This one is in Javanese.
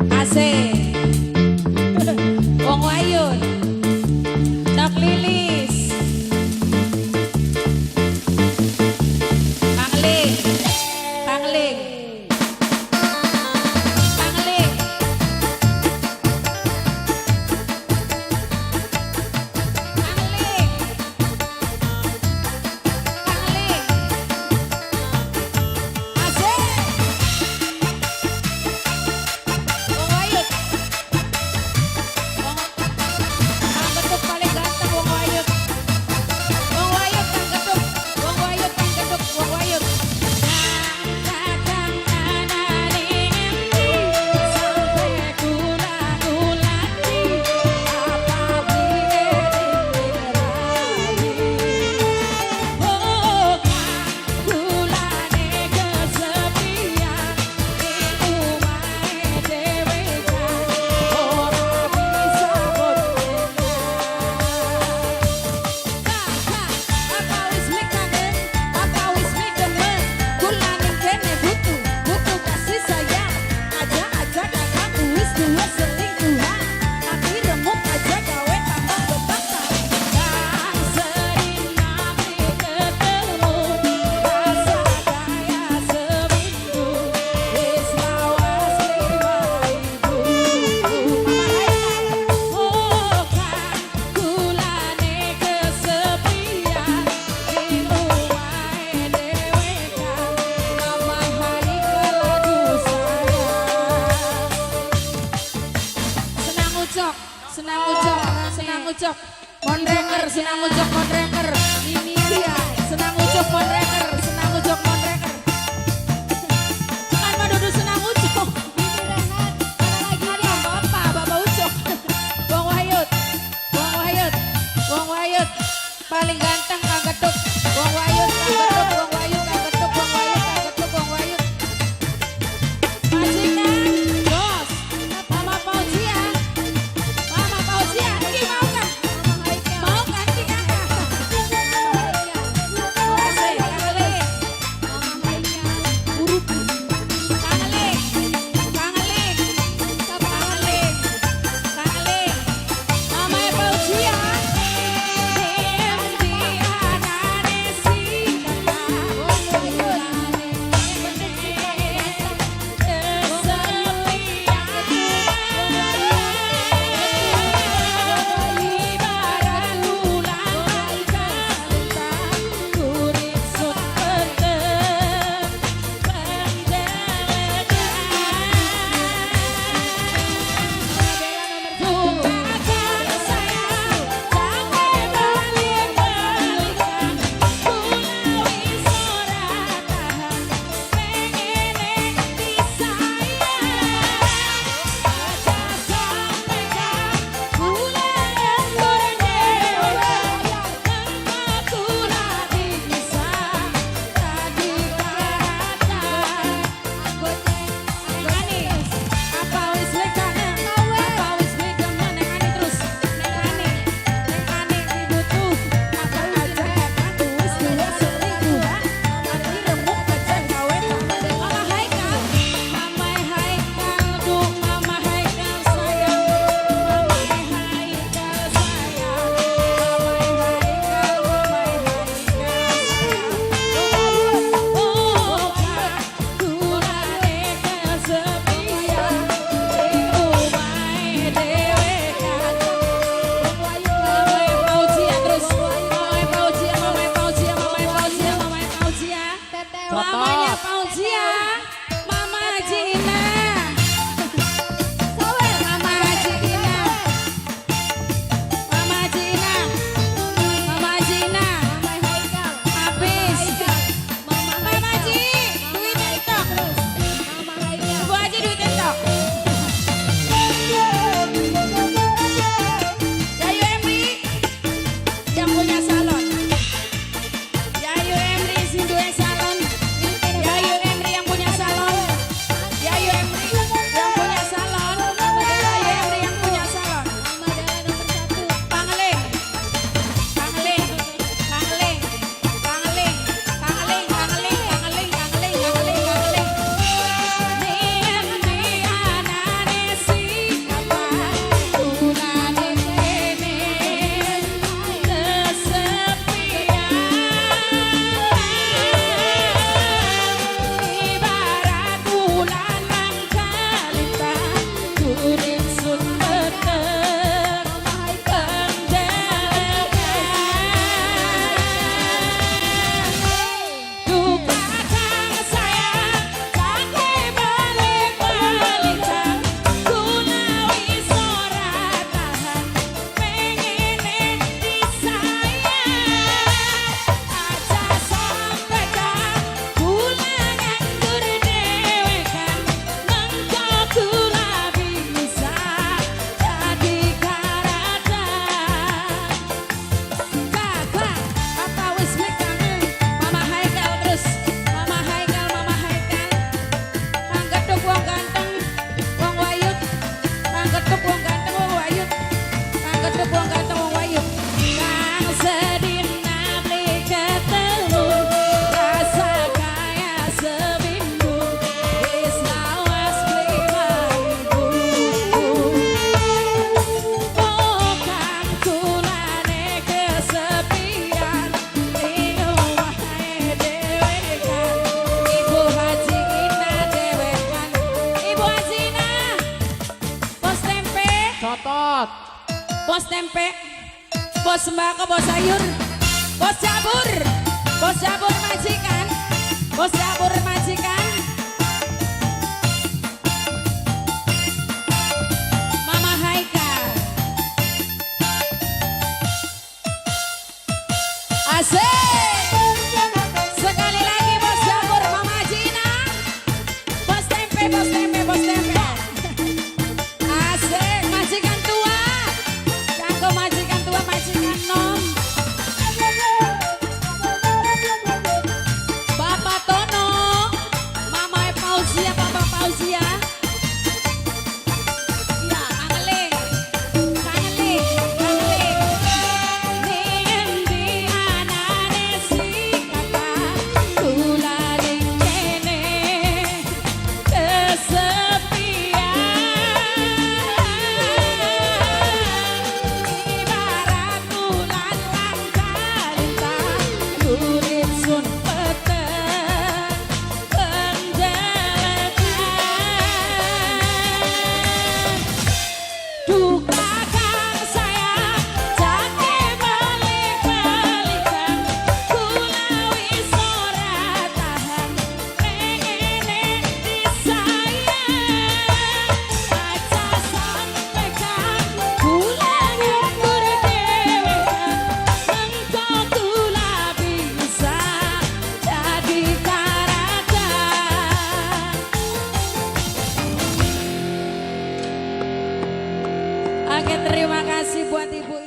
Asik. Wong Wayun. Nok Lilis. Pangling. Pangling. Pangling. Pangling. Pangling. Asik. Wong Wayut. Wong Kang Getuk paling ganteng Wong Wayut. Wong Wayut Kang Getuk. Wong Wayut Kang Getuk. Wong Wayut. Kakang anane endi sampe kula-kulani apa bline rabi. Oh, kulane kesepian ing omahe dhewean ora bisa boncengan. Kakak, apa wis beli kangen? Apa wis beli demen? Kula ning kene butuh, butuh kasih sayang. Aja-aja kakakku wis duwe selingkuhan. Tapi remuk aja gawe tambah bebatan. Kang sering nabi ketemu, rasa kaya seminggu. Wis lawas 5.000. Mama Haikal. Oh, kang kulane kesepian ing omahe dhewean. Mama Haikal aduh sayang. Senang Ucok, senang Ucok, senang Ucok. Monreker, senang Ucok Monreker. Ini ya. Senang Ucok Monreker, senang Ucok Monreker. Kan mah dudu senang Ucok. Ini Rehan. Mana lagi Ada nih? bapak, bapak Ucok. Wong Wayut, Wong Wayut, Wong Wayut. Paling ganteng Kang Getuk. Wong Wayut, Kang Getuk, Wong Wayut, Kang Getuk, Wong Wayut, Kang Getuk, Wong Wayut. Majikan, bos, Mama Fauzia, Mama Fauzia, ini mau kan? Mama Haikal. Mau kan ki kakak? Mama Haikal. Asik, Kang Eling, Mama Haikal. Kang Eling, Kang Eling, Kang Eling, Kang Eling. Mama Fauzia. Endi anane si kakak? Wong Wayut. Kesepian ibarat ular kurit sut peteng pendelekan. Bella nomor 1. Bukakan sayang, jangan balik-balikan. Kula wis ora tahan, pengene disayang. Aja sampe kang kula nganggur dhewean. Aku bisa tadi perhatian. Goceng. Neng Ani, apa wis beli kangen? Apa wis beli demen? Neng Ani terus. Neng Ani, Neng Ani butuh. Apa aja kakakku wis duwe selingkuhan. Tapi remuk aja gawe tambah. Mama Haikal, Mama Haikal, duh Mama Haikal sayang. Mama Haikal sayang. Mama Haikal, Mama Haikal sayang. Oh, kulane kesepian ing omahe dhewean. Mamae Fauzia terus. Mamae Fauzia, Mamae Fauzia, Mamae Fauzia, Mamae Fauzia. Teteo. Mamanya Fauzia, Mama Haji Ina. Sawer. Mama Haji Ina. Mama Haji Ina. Mama Haji Ina. Mama Haikal. Habis. Mama Mama Haikal. Haji, duit entok. Terus. Mama Haikal. Bu Haji duit entok. Yayu Emri yang punya salon. Yayu Emri sing duwe salon. Yayu Emri yang punya salon. tempe, bos sembako, bos sayur, bos jabur, bos jabur majikan, bos jabur majikan. Mama Haika. Asik. Sekali lagi bos jabur Mama Gina. Bos tempe, bos tempe, bos tempe. Asik, majikan tua. Kanggo majikan tua, majikan nom. Bapak Tono, Mama Fauzia, Bapak Fauzia. Ya, kangeling. Kangeling, kangeling. Ning anane si kakak kula ning kene kesepian. Ibarat ulan langka lintang, urip sun peteng pendelekan. Duka kang sayang jake balik-balikan, kula wis ora tahan pengene disayang. Aja sampe kang kula nganggur dhewean, mengko kula bisa dadi karajan. Oke, terima kasih buat ibu-ibu.